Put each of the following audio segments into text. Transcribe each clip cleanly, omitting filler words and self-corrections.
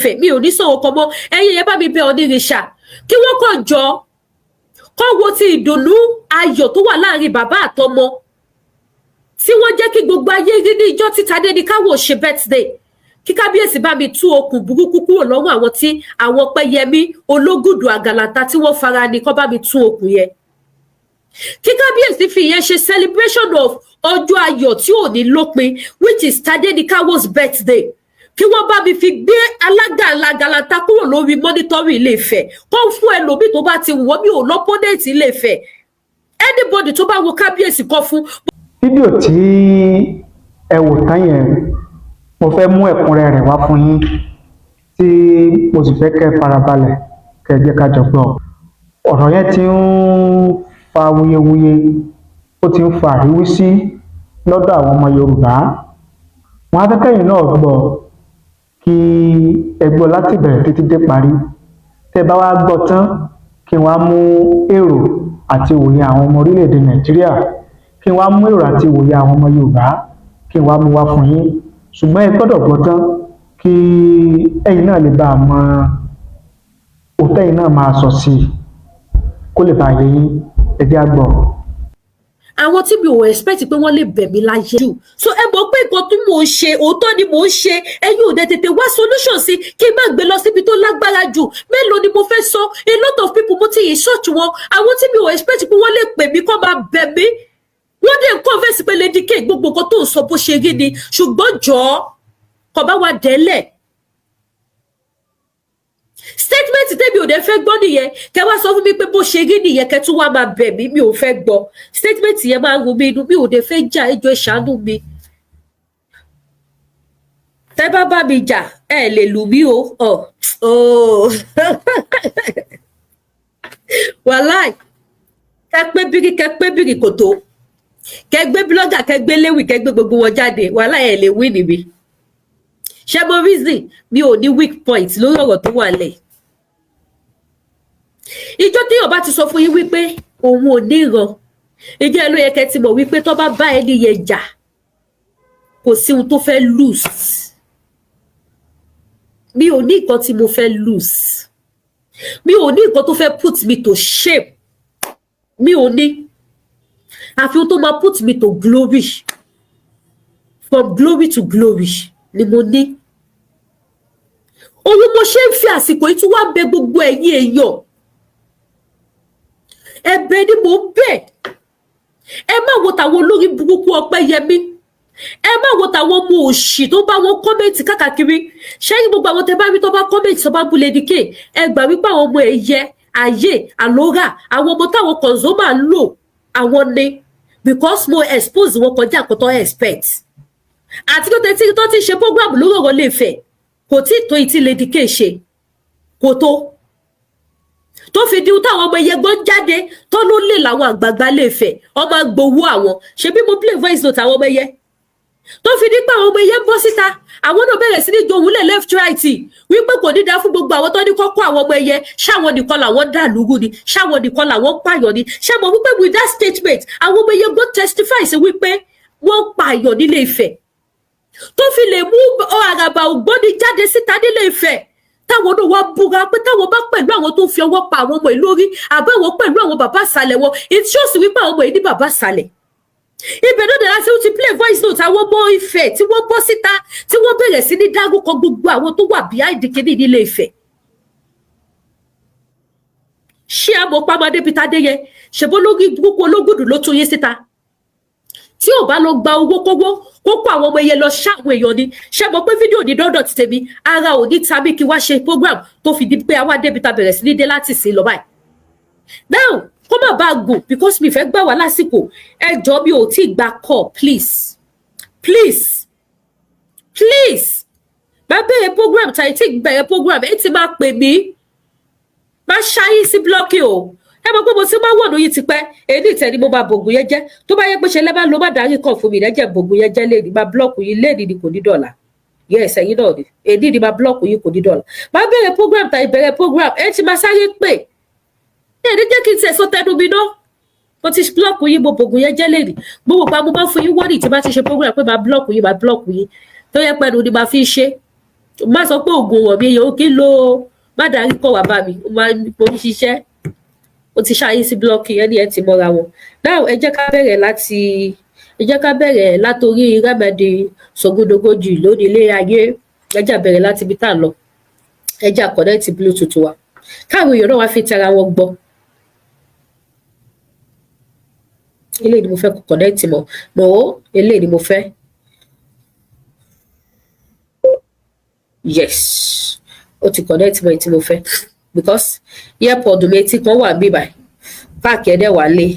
Ifẹ̀, mi ò ní sọ̀rọ̀ kan mọ́. Ẹ̀yin yẹn, bá mi bẹ̀ Ọ̀nìrìṣà kí wọ́n kàn jọ kọ́ wo ti ìdùnnú ayọ̀ tó wà láàrin bàbá àtọmọ tí wọ́n jẹ́ kí gbogbo ayé rí ní ìjọ́ tí Tadéníkáwò ṣe birthday, kí kábíyèsí bá mi tú okùn burúkú kúrò lọ́wọ́ àwọn tí àwọn Pẹ́yẹmí Ológùdù àgàlàtà tí wọ́n fara ní, kọ́ bá mi tú okùn yẹn, kí kábíyèsí fi ìyẹn ṣe celebration of ọjọ́ ayọ̀ tí ò ní lópin, which is Tadéníkáwò's birthday, kí wọ́n bá mi fi gbé alága àgàlàtà kúrò lórí monitoring Ilé Ifẹ̀, kó fún ẹlòmíì tó bá ti wù wọ́n. Mi ò l'opponent Ilé Ifẹ̀. Anybody tó bá wo kábíyèsí, kọ́ fún. Fídíò tí ẹ wò tán yẹn, mo fẹ́ mú ẹ̀kúnrẹ́rẹ́ rẹ̀ wá fún yín, tí mo sì fẹ́ kẹ́ ẹ farabalẹ̀, kẹ́ ẹ jẹ́ ká jọ gbọ́. Ọ̀rọ̀ yẹn ti ń fa wuyewuye, ó ti ń fa àríwísí lọ́dọ̀ àwọn ọmọ Yorùbá. Wọn á fẹ́ kẹ́yìn náà gbọ́, kí ẹ gbọ́ láti ìbẹ̀rẹ̀ títí dé parí. Tẹ́ ẹ bá wá gbọ́ tán, kí wọ́n á mú èrò àti ìwòye àwọn ọmọ orílẹ̀-èdè Nàìjíríà, kí wọ́n á mú èrò àti ìwòye àwọn ọmọ Yorùbá, kí wọ́n á mú wá fún yín. Ṣùgbọ́n ẹ gbọ́dọ̀ gbọ́ tán kí ẹ̀yin náà lè bá a mọ òótọ́, ẹ̀yin náà máa sọ sí i, kó lè bá a yé yín. Ẹ jẹ́ á gbọ́. Àwọn tí mi ò expect pé wọ́n lè bẹ̀ mí láyé jù. So ẹ mọ̀ pé nǹkan tí mò ń ṣe, òótọ́ ni mò ń ṣe. Ẹ̀yin ò dẹ̀ tètè wá solution sí kí n má gbé lọ síbi tó lágbára jù. Mélòó ni mo fẹ́ sọ? A lot of people, mo ti insult wọn. Àwọn tí mi ò expect pé wọ́n lè pè mí kó máa bẹ̀ mí, wọ́n dẹ̀ ń confess pé, "Lady K, gbogbo nǹkan tó ń sọ, bó ṣe rí ni, ṣùgbọ́n jọ̀ọ́, kò bá wa délẹ̀." Statement tẹ́mi ò dẹ̀ fẹ́ gbọ́ nìyẹn. Kẹ wá sọ fún mi pé bó ṣe rí nìyẹn, kẹ tún wá máa bẹ̀ mí, mi ò fẹ́ gbọ́. Statement yẹn máa ń rún mi inú, mi ò dẹ̀ fẹ́ jà. Ẹjọ́, ìṣàánú mi. Tẹ́ bá bá mi jà, ẹ lè lù mí o. Ọ oh. Wàláì, kẹ pé bírí, kẹ pé bírí kòtó, kẹ gbé blogger, kẹ gbé léwì, kẹ gbé gbogbo wọn jáde, wàláì, ẹ lè wí níbi. Ṣé mo reason? Mi ò ní weak point lórí ọ̀rọ̀ tó wà lẹ̀. Ìjọ téèyàn bá ti sọ fún yín wípé òun ò ní ìran, ìjọ ẹ ló yẹ kẹ́ ti mọ̀ wípé tó bá bá ẹni yẹn jà, kò sí ohun tó fẹ́ lose. Mi ò ní nǹkan tí mo fẹ́ lose. Mi ò ní nǹkan tó fẹ́ put me to shame. Mi ò ní, àfi ohun tó máa put me to glory, from glory to glory ni mo ní. Òun mo ṣe ń fi àsìkò yìí tún wá bẹ̀ gbogbo ẹ̀yin èèyàn. Ẹ̀bẹ̀ ni mò ń bẹ̀. Ẹ má wo tàwọn olórí burúkú Ọpẹ́yẹmí, ẹ má wo tàwọn ọmọ òṣì tó bá wọn comment káàkiri. Ṣẹ́yìn gbogbo àwọn tẹ bá rí tó bá comment, tó bá bú Lady K, ẹ gbà wípé àwọn ọmọ ẹ̀yẹ ayé àlórà, àwọn ọmọ táwọn consumer ń lò, àwọn ni, because mo expose wọn kọjá àkọ́tọ́ expect. Àti tó tẹ́tí tó ti ṣe program lórí ọ̀rọ̀ lè fẹ̀, kò tí ì tó ìtí Lady K ṣe, kò tó tó fi di táwọn ọmọ ẹyẹ gbọ́n jáde tó ló lè làwọn àgbààgbà lè fẹ̀, ọmọ gbowó àwọn. Ṣebí mo play voice note àwọn ọmọ ẹyẹ tó fi di pé àwọn ọmọ ẹyẹ ń bọ́ síta, àwọn náà bẹ̀rẹ̀ sí ní johun lẹ̀ left right wípé kò ní dá fún gbogbo àwọn tó ní kọ́kọ́ àwọn ọmọ ẹyẹ. Ṣáwọn nìkan làwọn dà lúrú ni? Ṣáwọn nìkan làwọn pààyàn ni? Ṣé mo wípé with that statement, àwọn ọmọ ẹyẹ gbọ́ testify sí wípé wọ́n pààyàn nílé Ifẹ̀, tó fi lè mú àràbà ògbóni jáde síta nílé Ifẹ̀, táwọn náà wá búra pé táwọn bá pẹ̀lú àwọn tó ń fi ọwọ́ pa àwọn ọmọ yìí lórí, àbáwọn pẹ̀lú àwọn bàbá ìsàlẹ̀ wọn. It shows wípé àwọn ọmọ yìí ní bàbá ìsàlẹ̀. Ibẹ̀ náà dẹ̀ láti ti play voice note àwọn ọmọ Ifẹ̀ tí wọ́n bọ́ síta, tí wọ́n bẹ̀rẹ̀ sí ní dárúkọ gbogbo àwọn tó wà behind kínní nílé Ifẹ̀. Ṣé àmọ́ pàmòdé peter adéyẹ ṣèbó lórí burúkú Ológùdù ló tún yín síta, tí ò bá lọ gba owó kówó kó kó àwọn ọmọ ẹyẹ lọ ṣáwọn èèyàn ni? Ṣé mo pé fídíò ní dọ́dọ̀ ti tèmi, ara ò ní ta mí kí wá ṣe program tó fi di pé àwa débi ta bẹ̀rẹ̀ sí ní dé láti sìn lọ báyìí. Now, kó má bàa gùn, because mi fẹ́ gbà wá lásìkò. Ẹ jọ̀ọ́, mi ò tí ì gba call. Please, please, please, bá bẹ̀rẹ̀ program tàyí tí bẹ̀rẹ̀ program, ẹ ti máa pè mí, má ṣáyé sí block o. Ẹ mọ̀ pé mo ti máa wọ̀nù yìí tipẹ́. Èyí ìtẹ́ ni mo máa bògùn yẹn jẹ́. Tó bá yẹ pé ṣe lẹ́bàá ló má darí kàn fún mi lẹ́jẹ̀, bògùn yẹn jẹ́ lẹ́ni, máa block yìí lẹ́ni ni, kò ní dọ̀là. Yes, ẹ̀yin náà ni, èyí ni máa block yìí, kò ní dọ̀là. Máa bẹ̀rẹ̀ program tàbí bẹ̀rẹ̀ program, ẹ ti máa sáré pè ẹ ní jẹ́ kí n tẹ̀ sọ tẹnu mi náà. Mo ti block yìí, mo bògùn yẹn jẹ́ lẹ́ni. Gbogbo pa mo máa fún yín wọ́nì tí bá ti ṣe program pé máa block yìí, máa block yìí, tó yẹ pẹ́ẹ́nu ni máa fi ṣe. Má sọ pé oògùn wọ̀ mí, èèyàn ò kí ń lo. Má darí kọ̀ wá bá mi, ó máa mo ń ṣiṣẹ́. Ó ti ṣáyé sí block ẹni ẹ ti mọ́ra wọn. Now, ẹ jẹ́ ká bẹ̀rẹ̀ látòrí Remedy Sògùndogójì lónìí ilé ayé. Ẹ jẹ́ bẹ̀rẹ̀ láti ibi tá à ń lọ. Ẹ jẹ́ connect Bluetooth wa, káwọn èèyàn náà wá fi tara wọn gbọ́. Eléyìí ni mo fẹ́ connect mọ́. No, eléyìí ni mo fẹ́. Yes, ó ti connect mọ́ èyí tí mo fẹ́, because earpod mi etí kan wà níbí báyìí, páàkì ẹ̀ dẹ̀ wà lé.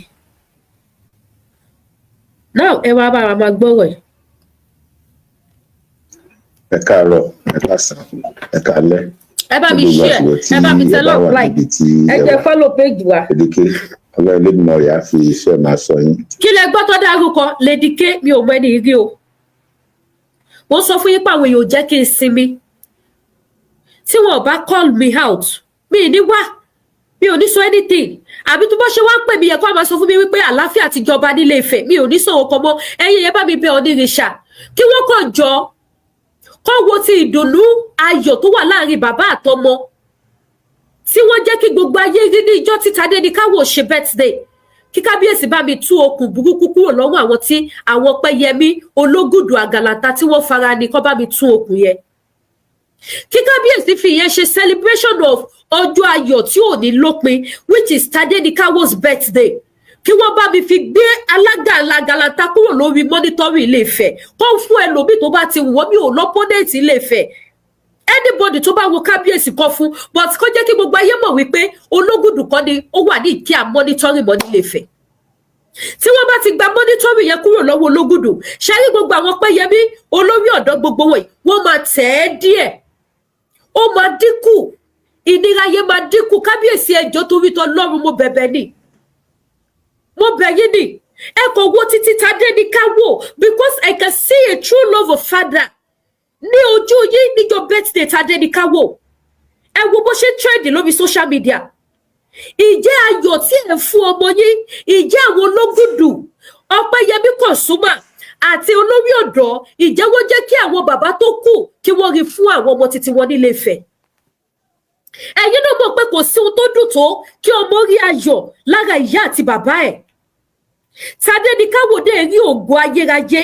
Now, ẹ wá bá wa máa gbọ́rọ̀ ẹ̀. Ẹ káàárọ̀, ẹ káàsán, ẹ káalẹ́. Ẹ bá mi share, ẹ bá mi tẹ love, like, ẹ jẹ́ follow page wa. Lady K, Ọlọ́run Elédùmarè á fi iṣẹ́ máa sọ yín. Kí lẹ gbọ́ tó dárúkọ Lady K? Mi ò mọ ẹni rí o. Mo sọ fún yín pé àwọn èèyàn ò jẹ́ kí n sinmi. Tí wọn ò bá call me out, mi ì ní wá, mi ò ní sọ anything. Àbí tó bá ṣe wá ń pè mí yẹ kó a máa sọ fún mi wípé àlàáfíà ti jọba nílé Ifẹ̀, mi ò ní sọ ọkọ mọ́. Ẹ̀yin yẹn, bá mi bẹ̀ Onírìṣà kí wọ́n kàn jọ kọ́ wo ti ìdùnnú ayọ̀ tó wà láàrin bàbá àtọmọ tí wọ́n jẹ́ kí gbogbo ayé rí ní ìjọ́ tí Tadéníkáwò ṣe birthday, kí kábíyèsí bá mi tú okùn burúkú kúrò lọ́wọ́ àwọn tí àwọn Ọpẹ́yẹmí, Ológùdù, Àgàlàtà tí wọ́n fara ní, kó bá mi tú okùn yẹn, kí kábíyèsí fi ìyẹn ṣe celebration of ọjọ́ ayọ̀ tí ò ní lópin, which is Tadéníkáwò's birthday, kí wọ́n bá mi fi gbé alága Àgàlàtà kúrò lórí monitoring Ilé Ifẹ̀, kó fún ẹlòmíì tó bá ti wù wọ́n. Mi ò l'opponent Ilé Ifẹ̀. Anybody tó bá wo kábíyèsí kọ́ fún, but kó jẹ́ kí gbogbo ayé mọ̀ wípé Ológùdù kọ́ ni ó wà ní ìkí à monitoring mọ́ nílé Ifẹ̀. Tí wọ́n bá ti gba monitoring yẹn kúrò lọ́wọ́ Ológùdù, ṣe rí gbogbo àwọn Pẹ́yẹmí, olórí ọ̀dọ́, gbogbo wọ̀nyí, wọ́n máa tẹ̀ ẹ́ díẹ̀, ó máa dínkù, ìnira yẹn máa dínkù. Kábíyèsí, ẹjọ́ torí tọ lọ́rùn, mo bẹ̀bẹ̀ ni, mo bẹ̀ yín ni. Ẹ kò wo títí Tadéníkáwò, because I can see a true love of father ní ojú yín níjọ́ birthday Tadéníkáwò. Ẹ wo bó ṣe trend lórí social media. Ìjẹ́ ayọ̀ tí ẹ̀ ń fún ọmọ yín, ìjẹ́ àwọn Ológùdù, Ọpẹ́yẹmí Kọ̀súmà àti olórí ọ̀dọ́, ìjẹ́ wọ́n jẹ́ kí àwọn bàbá tó kù kí wọ́n rí fún àwọn ọmọ títí wọn nílé Ifẹ̀? Ẹ̀yin náà mọ̀ pé kò sí ohun tó dùn tó kí ọmọ rí ayọ̀ lára ìyá àti bàbá ẹ̀. Tadéníkáwò dé rí ògo ayérayé,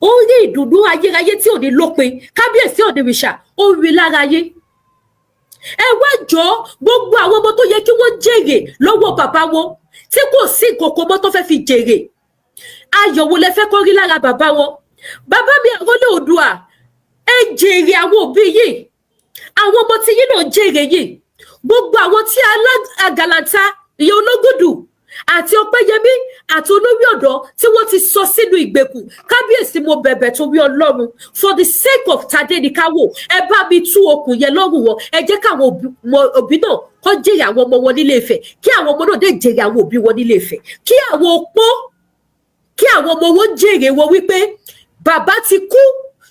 ó rí ìdùnnú ayérayé tí ò ní lópin. Kábíyèsí Ọ̀nìrìṣà, ó rí lára yín. Ẹ wá jọ, gbogbo àwọn ọmọ tó yẹ kí wọ́n jèrè lọ́wọ́ bàbá wọn, tí kò sí nǹkan kan mọ́ tó fẹ́ fi jèrè, ayọ̀ wo lẹ fẹ́ kọ́ rí lára bàbá wọn? Bàbá mi Àrólé Oòduà, ẹ jèrè àwọn òbí yìí, àwọn ọmọ tí yín náà jèrè yìí. Gbogbo àwọn tí Àgàlàntà, ìyẹn Ológùdù, àti Ọpẹ́yẹmí àti olórí ọ̀dọ́ tí wọ́n ti sọ sínú ìgbèkùn, kábíyèsí, mo bẹ̀bẹ̀ torí Ọlọ́run, for the sake of Tadéníkáwò, ẹ bá mi tú okùn yẹn lọ́rùn wọn. Ẹ jẹ́ káwọn òbí náà kọ́ jèrè àwọn ọmọ wọn nílé Ifẹ̀, kí àwọn ọmọ náà dé jèrè àwọn òbí wọn nílé Ifẹ̀, kí àwọn opó, kí àwọn ọmọ wọn jèrè wọn wípé bàbá ti kú,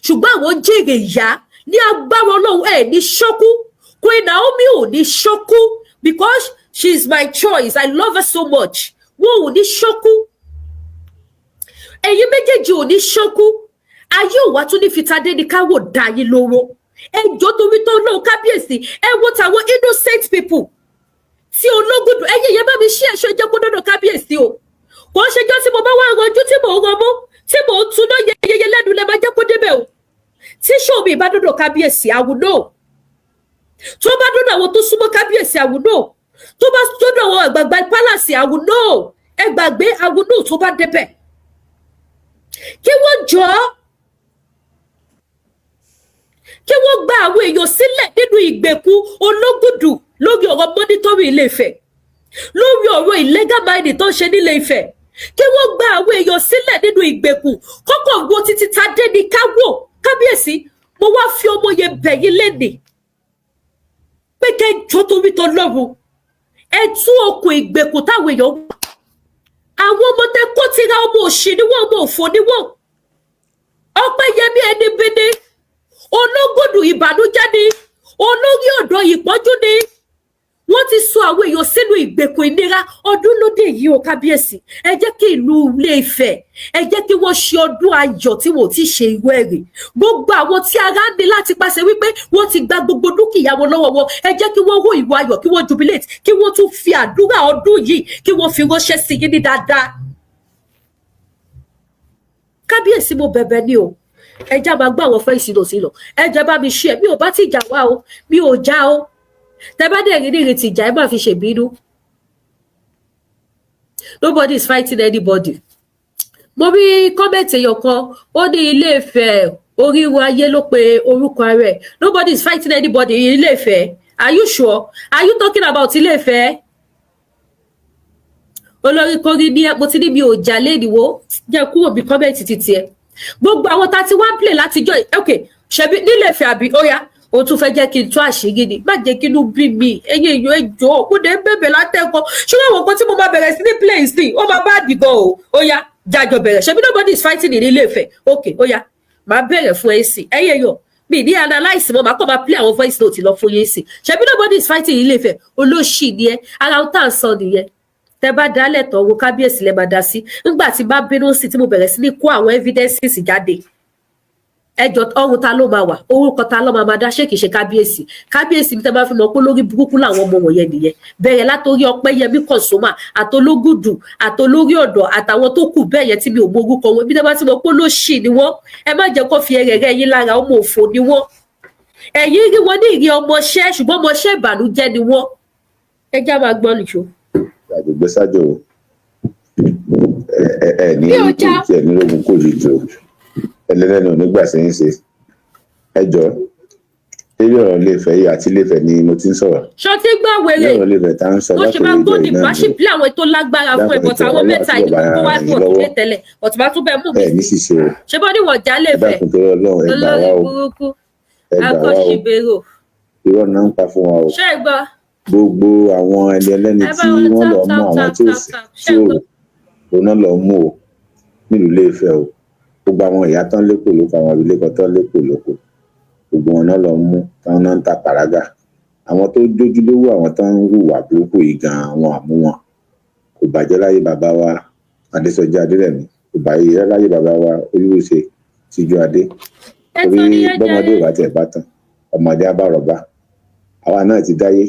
ṣùgbọ́n àwọn jèrè ìyá. Ní agbára Ọlọ́run, ẹ̀ ní ṣọ́kú. Queen Naomi ò ní ṣọ́kú, because she is my choice, I love her so much. Wọn ò ní ṣọ́kú, ẹ̀yin méjèèjì ò ní ṣọ́kú. Ayé ò wá tún ní fi Tadéníkáwò dá yín lóró. Ẹ jọ̀ọ́ torí tó náà, kábíyèsí, ẹ wo tàwọn innocent people tí Ológùdù. Ẹ̀yin yẹn, bá mi ṣí ẹ̀ṣọ́, jẹ́ kó dọ́dọ̀ kábíyèsí o. Kò ń ṣèjọ́ tí mo bá wá ranjú, tí mò ń rọmú, tí mò ń tuná yẹyẹyẹ lẹ́nu lẹ́ máa jẹ́ kó débẹ̀ o. Tí ṣòwò ìbá dọ́dọ̀ kábíyèsí, I will know. Tó bá dọ́dọ̀ àwọn tó súnmọ́ kábíyèsí, I will know. Tó bá dọ́dọ̀ àwọn àgbààgbà palace, I will know. Ẹ gbàgbé, I will know tó bá débẹ̀. Kí wọ́n jọ, kí wọ́n gba àwọn èèyàn sílẹ̀ nínú ìgbèkùn Ológùdù lórí ọ̀rọ̀ monitoring Ilé Ifẹ̀, lórí ọ̀rọ̀ illegal mining tó ń ṣe nílé Ifẹ̀. Kí wọ́n gba àwọn èèyàn sílẹ̀ nínú ìgbèkùn, kọ́kọ́ wo títí Tadéníkáwò. Kábíyèsí, mo wá fi ọmọ yẹn bẹ̀ yín lẹ́nìí pé kẹ́ jọ torí tọlọ́run, ẹ tú okùn ìgbèkùn táwọn èèyàn wà. Àwọn ọmọ tẹ kó tira, ọmọ òṣì ni wọ́n, ọmọ òfò ni wọ́n. Ọpẹ́yẹmí, ẹni bí ni. Ológùdù, ìbànújẹ́ ni. Olórí ọ̀dọ́, ìpọ́njú ni. Wọ́n ti sọ àwọn èèyàn sínú ìgbèkùn ìnira. Ọdún lóde yìí o, kábíyèsí, ẹ jẹ́ kí ìlú Ilé-Ifẹ̀, ẹ jẹ́ kí wọ́n ṣe ọdún ayọ̀ tí wọ́n ò tí ì ṣe irú ẹ̀ rí. Gbogbo àwọn tí ara ń ní láti pàṣẹ wípé wọ́n ti gba gbogbo dúkìá wọn lọ́wọ́ wọn, ẹ jẹ́ kí wọ́n hó ìwà ayọ̀, kí wọ́n jubilate, kí wọ́n tún fi àdúrà ọdún yìí, kí wọ́n fi ránṣẹ́ sí yín ní dáadáa. Kábíyèsí, mo bẹ̀bẹ̀ ni o. Ẹ já máa gbọ́ àwọn fẹ́ ìsìnà sí lọ. Ẹ jẹ́ bá mi ṣe ẹ. Mi ò bá ti jà wá o, mi ò já o. Tẹ bá dẹ̀ rí ní ìrètí ìjà, ẹ má fi ṣèbínú. Nobody is fighting anybody. Mo rí comment èèyàn kan, ó ní Ilé-Ifẹ̀ oríru ayé ló pe orúkọ ara ẹ̀. Nobody is fighting anybody in Ilé-Ifẹ̀. Are you sure? Are you talking about Ilé-Ifẹ̀? Olórí kórí ní mo ti ní mi ò jà léèdìwó. Jẹ́ kúrò bí comment títí ẹ. Gbogbo àwọn tá a ti wá ń play látijọ́. Ok, ṣebí nílé Ifẹ̀ àbí? Ó yá, o tún fẹ́ jẹ́ kí n tú àṣírí ni. Má jẹ́ kí inú bí mi. Ẹ̀yin èèyàn, ẹjọ́, mo dé bèbè látẹ̀kọ́. Ṣùgbọ́n àwọn nǹkan tí mo máa bẹ̀rẹ̀ sí ní play sí, ó máa bá àdìgan o. Ó yá, jájọ bẹ̀rẹ̀. Ṣebí nobody is fighting in Ilé Ifẹ̀? Ok, ó yá, màá bẹ̀rẹ̀ fún ẹ sí. Ẹ̀yin èèyàn mi ní analyse mo máa kọ́, máa play àwọn voice note lọ fún yín sí. Ṣebí nobody is fighting in Ilé Ifẹ̀? Olóṣì ni ẹ. Ara ohun tá à ń sọ nìyẹn. Tẹ bá dálẹ̀ tán, wo kábíyèsí lẹ máa dá sí. Nígbà tí bá bínú sí, tí mo bẹ̀rẹ̀ sí ní kó àwọn evidences jáde, ẹjọ, ọrùn ta ló máa wà? Orúkọ ta ló máa dá? Ṣé kìí ṣe kábíyèsí? Kábíyèsí mi, tẹ bá fi mọ̀ pé lórí burúkú làwọn ọmọ wọ̀nyẹn nìyẹn. Bẹ̀rẹ̀ látòrí Ọpẹ́yẹmí Kọ̀sọ́mà, àtológùdù, àtolórí ọ̀dọ̀, àtàwọn tó kù bẹ́ẹ̀ yẹn tí mi ò mọ orúkọ wọn. Bí tẹ bá ti mọ̀ pé lóṣì ni wọ́n, ẹ má jẹ́ kó fi ẹrẹ̀ rẹ̀ yín lára. Ọmọ òfò ni wọ́n. Ẹ̀yin rí wọn ní ìrí ọmọọṣẹ́, ṣùgbọ́n ọmọọṣẹ́ ìbànújẹ́ ni wọ́n. Ẹ já máa gbọ́ nìṣó. Àgbègbè sájò ẹ ẹ ní Mi ò já. Tí ẹ ní lógun kò yìí jò ẹlẹ́lẹ́nu nígbà tí ń ṣe. Ẹ jọ, lórí ọ̀rọ̀ Ilé-Ifẹ̀ yìí àti Ilé-Ifẹ̀ ni mo ti ń sọ̀rọ̀. Ṣọtí gbọ́ wèrè. Lórí ọ̀rọ̀ Ilé-Ifẹ̀ tá ń sọ Mo ṣe máa látòrí gbó ìjọ ní yìí náà bá ṣì ni. pílẹ̀ àwọn tó lágbára fún ẹ, Dákun, but àwọn ẹjọ́, mẹ́ta yìí Ọlọ́run kó wá ràn fún yín ọ̀tún lọ́wọ́. tẹ́lẹ̀ ọ̀tún bá tún bẹ́ẹ̀ mú mi. Ẹ ní ṣìṣe o. Ṣé bọ́ níwọ̀n jálè Ẹ fẹ́? dákun torí Ọlọ́run, ẹ gbà Olórí wá o. burúkú. Ẹ gbà wá o. Akọ́ṣíbérò. Irọ́ náà ń pa fún wa o. Ṣé ẹ gbọ́? Gbogbo àwọn ẹni ẹlẹ́ni Ẹ bá tí wọn wọ́n tap lọ mú tap àwọn tap tí ò tap sí tap. tí Ṣé ẹ ò gbọ́? òun náà lọ mú o nílùú Ilé-Ifẹ̀ o. Gbogbo àwọn ìyá tán lépò lóko, àwọn abilékọ tán lépò lóko, gbogbo wọn náà lọ mú táwọn náà ń ta pàrágà. Àwọn tó jójúlówó, àwọn tó ń hùwà burúkú yìí gan, àwọn àmú wọn. Kò bàjẹ́ láyé bàbá wa Adésọjí Adérẹ̀mí, kò bàjẹ́ láyé bàbá wa Olúwòṣe Síjú Adé. Ẹ Torí tán ní ẹ bọ́mọdé jẹrẹ. ò bá tiẹ̀ bá tán, ọmọdé á bá rọ̀bá. Àwa náà ti dáyé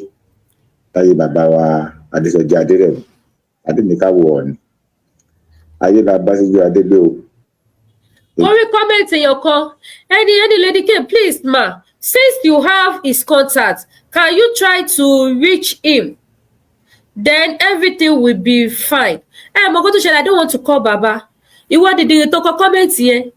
láyé bàbá wa Adésọjí Adérẹ̀mí, Adéníkàwò Ọ̀ọ̀ni. Ayé la bá Síjú Adé gbé o. Mo rí comment èèyàn kan, ẹni Lady K, please ma, since you have his contact, can you try to reach him? Then everything will be fine. Ẹ mọ̀ kó tó ṣẹlẹ̀, I don't want to call baba. Ìwọ dìdìrì tó kọ comment yẹn,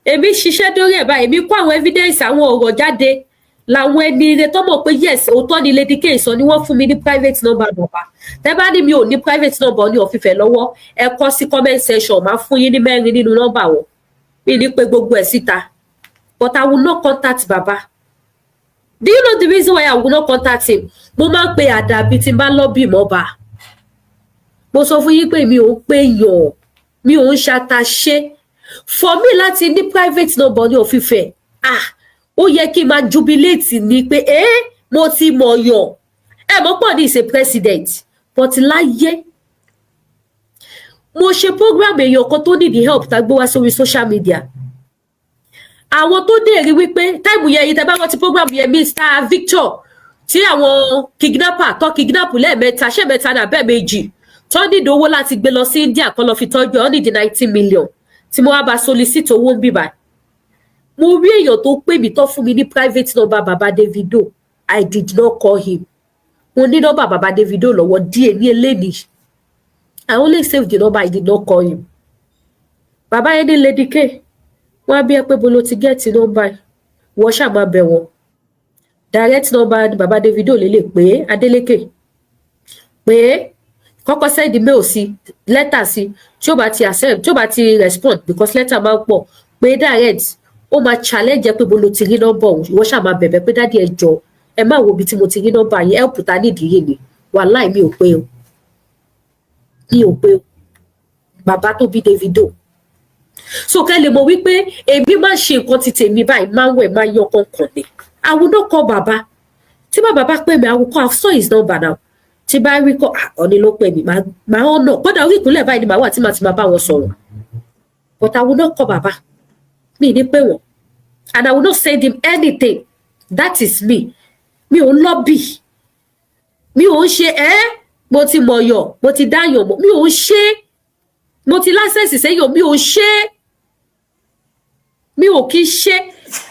èmi ṣiṣẹ́ dórí ẹ̀ báyìí. Èmi kó àwọn evidence, àwọn ọ̀rọ̀ jáde làwọn ẹni ire tó mọ̀ pé yes, òótọ́ ni Lady K sọ ni wọ́n fún mi ní private number bàbá. Tẹ́ bá ní mi ò ní private number ní ọ̀fífẹ́ lọ́wọ́, ẹ kọ sí comment section, máa fún yín ní mẹ́rin nínú nọ́mbà wọn. Mi ní pé gbogbo ẹ̀ síta, but I will not contact baba. Do you know the reason why I will not contact him? Mo máa ń pe àdàbí tí n bá lọ́bì mọ́ba. Mo sọ fún yín pé mi ò ń pè yàn, mi ò ń ṣàtàṣe. For me láti ní private number ní òfìfẹ́, ah, ó yẹ kí n máa jubilate ni pé ẹ mo ti mọ̀ yàn. Ẹ mọ̀ pọ̀ ní ìṣe president, but láyé mo ṣe program, èèyàn kan tó need help tá a gbé wá sórí social media, àwọn tó dé rí wípé time yẹn yìí, tẹ bá rántí program yẹn, Mr Victor, tí àwọn kidnapper tó kidnap lẹ́ẹ̀mẹ́ta, ṣé mẹ́ta ní abẹ́ méjì, tó nídìí owó láti gbé lọ sí India kan lọ fi tọ́jú ẹ̀, ó nídìí 19 million, tí mo wá bá solicit owó ń bíbà. Mo rí èèyàn tó pè mí, tó fún mi ní private number baba Davido. I did not call him. Mo ní nọ́mbà baba Davido lọ́wọ́ díẹ̀ ní eléyìí. I only saved the number, I did not call him. Bàbá yẹn ní, "Lady K, wọ́n á bí ẹ pé bolo ti get nọ́mbà yìí, wọ́n ṣáà máa bẹ̀ wọ́n direct number." Ni baba Davido lè lè pé Adeleke pé kọ́kọ́ send mail sí, letter sí, tí ó bá ti accept, tí ó bá ti respond, because letter máa ń pọ̀, pé direct, ó máa challenge ẹ pé bolo ti rí nọ́mbà òun. Ìwọ ṣáà máa bẹ̀bẹ̀ pé, "Daddy, ẹ jọ, ẹ má wo ibi tí mo ti rí nọ́mbà yẹn, help ta nídìí yìí ni." Wàláì, mi ò pé o, mi ò pé o bàbá tó bí Davido. So kẹ́ lè mọ̀ wípé èmi máa ń ṣe nǹkan ti tèmi báyìí, máa ń wẹ̀, máa ń yọ kọ̀ọ̀kan ni. I will not call bàbá. Tí bàbá bá pè mí, I will call. I saw his number now. Tí bá rí kọ́ Ọ̀ní ló pè mí, màá ọ̀nà kódà orí ìkúnlẹ̀ báyìí ni màá wà tí màá ti máa bá wọn sọ̀rọ̀. But I will not call bàbá mi ní pé wọ́n, and I will not send him anything. That is me. Mi ò ń lobby, mi ò ń ṣe ẹ́. Mo ti mọ̀yọ̀, mo ti dáyọ̀ mọ̀, mi ò ń ṣe. Mo ti l'access sẹ́yìn, mi ò ṣe, mi ò kí ṣe.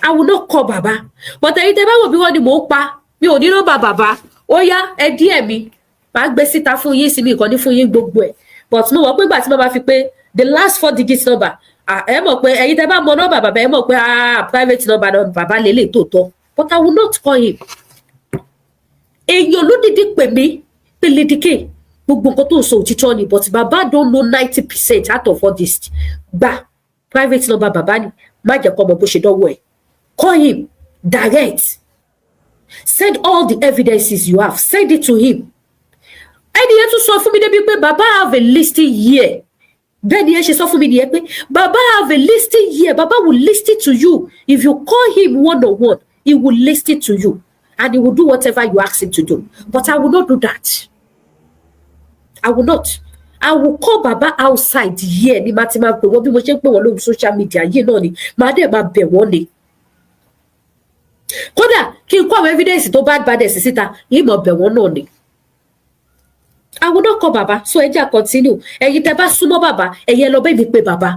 I will not call bàbá. But ẹ̀yin tẹ́ bá wò bí wọ́n ni mò ń pa, mi ò ní nọ́mbà bàbá. Ó yá, ẹ díẹ̀ mi màá gbé síta fún yín sí mi ìkànnì fún yín gbogbo ẹ̀. But mo mọ̀ pé ìgbà tí mo bá fi pé the last four digit number, ẹ mọ̀ pé ẹ̀yin tẹ́ bá mọ nọ́mbà bàbá, ẹ mọ̀ pé, ah, private number náà bàbá lélẹ̀ tó tọ́. But I will not call him. Èèyàn ló dìde pè mí pé, "Lady K, gbogbo nǹkan tó ń sọ òtítọ́ ni, but bàbá don know 90% out of all this. Gba private number bàbá ni, má jẹ́ kó mọ bó ṣe dọ́wọ́ ẹ̀. Call him direct. Send all the evidences you have, send it to him." Ẹni yẹn tún sọ fún mi débi pé bàbá have a listening ear. Bẹ́ẹ̀ ni ẹ ṣe sọ fún mi nìyẹn pé bàbá have a listening ear. Bàbá will listen to you. If you call him one on one, he will listen to you and he will do whatever you ask him to do. But I will not do that. I will not. I will call baba outside here ni màá ti máa pè wọ́n. Bí mo ṣe ń pè wọ́n lórí social media yìí náà ni màá dẹ̀ máa bẹ̀ wọ́n ni. Kódà kí n kó àwọn evidence tó bad badness síta yìí, mọ̀ bẹ̀ wọ́n náà ni. I will not call baba. So ẹ jẹ́ à continue. Ẹ̀yin tẹ́ bá súnmọ́ bàbá, ẹ̀yin ẹ lọ bẹ́ẹ̀ mi pé bàbá.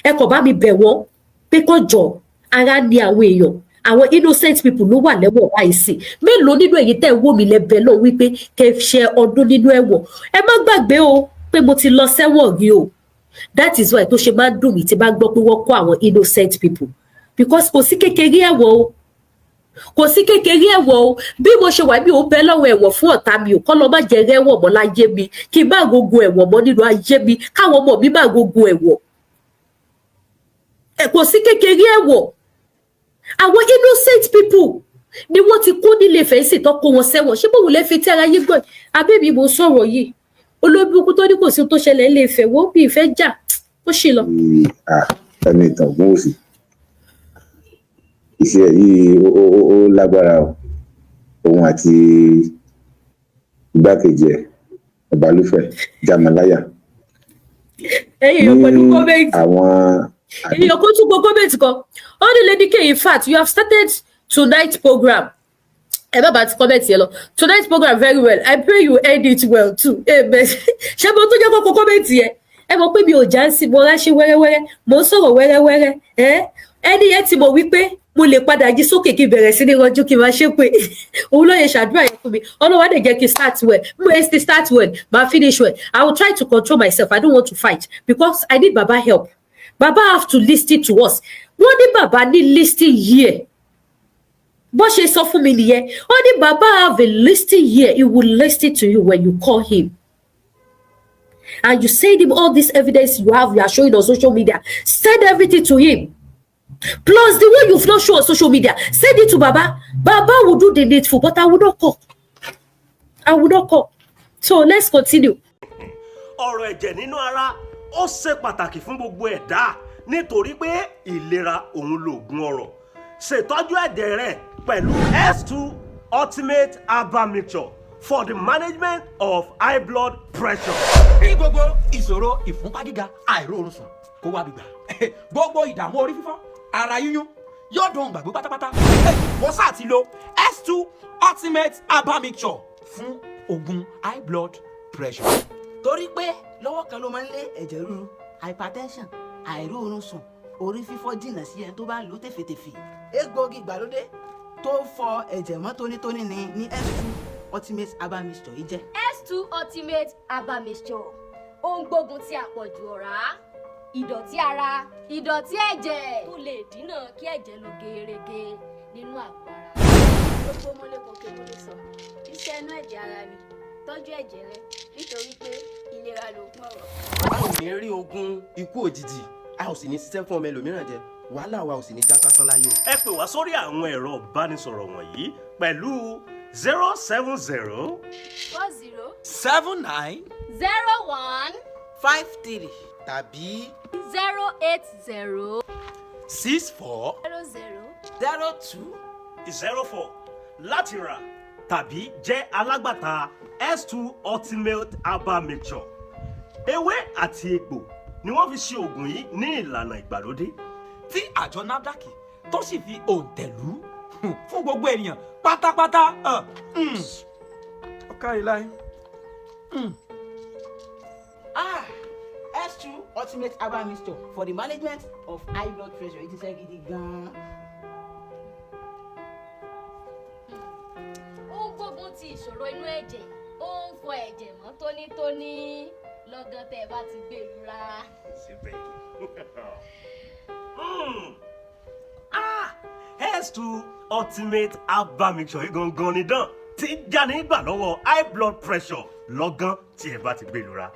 Ẹ kàn bá mi bẹ̀ wọ́n pé kó jọ, ara ní àwọn èèyàn, àwọn innocent people ló wà lẹ́wọ̀n báyìí sí. Mélòó nínú ẹ̀yin tẹ́ ẹ wò mí lẹ́bẹ̀ẹ́ lọ wípé kẹ́ ṣe ọdún nínú ẹ̀wọ̀n? Ẹ má gbàgbé o pé mo ti lọ sẹ́wọ̀n rí o. That is why tó ṣe máa ń dùn mí tí bá gbọ́ pé wọ́n kó àwọn innocent people, because kò sí kékeré ẹ̀wọ̀n o, kò sí kékeré ẹ̀wọ̀n o. Bí mo ṣe wà, mi ò bẹ lọ́wọ́ ẹ̀wọ̀n fún ọ̀tá mi ò kọ́ lọ. Má jẹ́ rẹ́wọ̀n mọ́ láyé mi, kí n má rogo ẹ̀wọ̀n mọ́ nínú ayé mi, káwọn ọmọ mi má rogo ẹ̀wọ̀n. Kò sí kékeré ẹ̀wọ̀n. Àwọn innocent people ni wọ́n ti kó nílé Ifẹ̀ sí tó kó wọn sẹ́wọ̀n. Ṣé bóun lè fi tí ara yín gbọ́? Abẹ́mi mo sọ̀rọ̀ yìí, olóbùkún tó ní kò sí ohun tó ṣẹlẹ̀ nílé Ifẹ̀, wọ́n bí ìfẹ́ jà ó sì lọ. Ẹni ìtàn Ògúnwùsì, iṣẹ́ yìí ó lágbára o. Òun àti igbákejì ẹ̀, Ọbalúfẹ̀ Jamalaya. Ẹ̀yin èèyàn, pẹ̀lú comment àwọn èèyàn kan tún gbọ́ comment kan, ó ní, "Lady K, in fact, you have started tonight program." Ẹ má bàa ti comment yẹn lọ. "Tonight program very well. I pray you end it well too. Amen." Ṣé mo tó jẹ́ kókó comment yẹn? Ẹ mọ̀ pé mi ò já sí, mo ráṣẹ́ wẹ́rẹ́wẹ́rẹ́, mo ń sọ̀rọ̀ wẹ́rẹ́wẹ́rẹ́. Ẹ ẹni yẹn ti mọ̀ wípé mo lè padà jí sókè kí n bẹ̀rẹ̀ sí ní rọjú kí n máa ṣe pé òun ló yẹ ṣàdúrà yẹn fún mi. Ọlọ́wà dẹ̀ jẹ́ kí n start well. Mo yẹ ti start well, ma finish well. I will try to control myself. I don't want to fight because I need baba help. Baba have to listen to us. Wọ́n ní baba ní listening ear. Bó ṣe sọ fún mi nìyẹn, wọ́n ní baba have a listening ear. He will listen to you when you call him and you send him all this evidence you have, you are showing on social media. Send everything to him, plus the one you've not shown on social media. Send it to baba. Baba will do the needful. But I will not call. I will not call. So let's continue. Ọ̀rọ̀ ẹ̀jẹ̀ nínú ara ó ṣe pàtàkì fún gbogbo ẹ̀dá nítorí pé ìlera òun lòògùn ọrọ̀. Ṣètọ́jú ẹ̀jẹ̀ rẹ pẹ̀lú S2 Ultimate Herbal Mixture for the management of high blood pressure. Kí gbogbo ìṣòro ìfúnpá gíga, àìróorun sùn kó wá gbígbà, gbogbo ìdààmú orí fífọ́, ara yíyún yóò dùn gbàgbé pátápátá. Wọ́n sáà ti lo S2 Ultimate Herbal Mixture fún oògùn high blood pressure. Torí pé lọ́wọ́ kan ló máa ń lé ẹ̀jẹ̀ ríru, hypertension, àìróorun sùn, orí fífọ́ jìnnà sí ẹni tó bá ń lò tẹ̀fẹ̀tẹ̀fẹ̀. Egbòogi ìgbàlódé tó fọ ẹ̀jẹ̀ mọ́ tónítóní ni ní S2 Ultimate Herbal Mixture yìí jẹ́. S2 Ultimate Herbal Mixture, ó ń gbógun ti àpọ̀jù ọ̀rá, ìdọ̀tí ara, ìdọ̀tí ẹ̀jẹ̀ tó lè dínà kí ẹ̀jẹ̀ lọ gerege nínú àgọ́ ara. Gbogbo mọ́lẹ́kọ̀ọ́kẹ́ mo lè sọ iṣẹ́ inú ẹ̀jẹ̀ ara mi, tọ́jú ẹ̀jẹ̀ rẹ nítorí pé ìlera lòògùn ọrọ̀. A ò ní rí ogun ikú òjijì, a ò sì ní ṣiṣẹ́ fún ọmọ ẹlòmíràn jẹ, wàhálà wa ò sì ní já sásán láyé o. Ẹ pè wá sórí àwọn ẹ̀rọ ìbánisọ̀rọ̀ wọ̀nyí pẹ̀lú 070 40 79 01 53 tàbí 080 64 00 02 04 láti rà. tàbí jẹ́ alágbàtà S2 Ultimate Herbal Mixture. Ewé àti egbò ni wọ́n fi ṣe oògùn yìí ní ìlànà ìgbàlódé. Tí àjọ NAFDAC tó sì fi òǹtẹ̀lú fún gbogbo ènìyàn pátápátá. Ọ̀kárí láyé. Ah, S2 Ultimate Herbal Mixture for the management of high blood pressure. It is a gidi gan. Ó ń gbógun ti ìṣòro inú ẹ̀jẹ̀, ó ń fọ ẹ̀jẹ̀ mọ́ tónítóní lọ́gán tẹ́ ẹ bá ti gbé lura. Síbẹ̀. Ah, S2 Ultimate Herbal Mixture yìí gangan ni dán tí ń jáni gbà lọ́wọ́ high blood pressure lọ́gán tí ẹ bá ti gbé lura.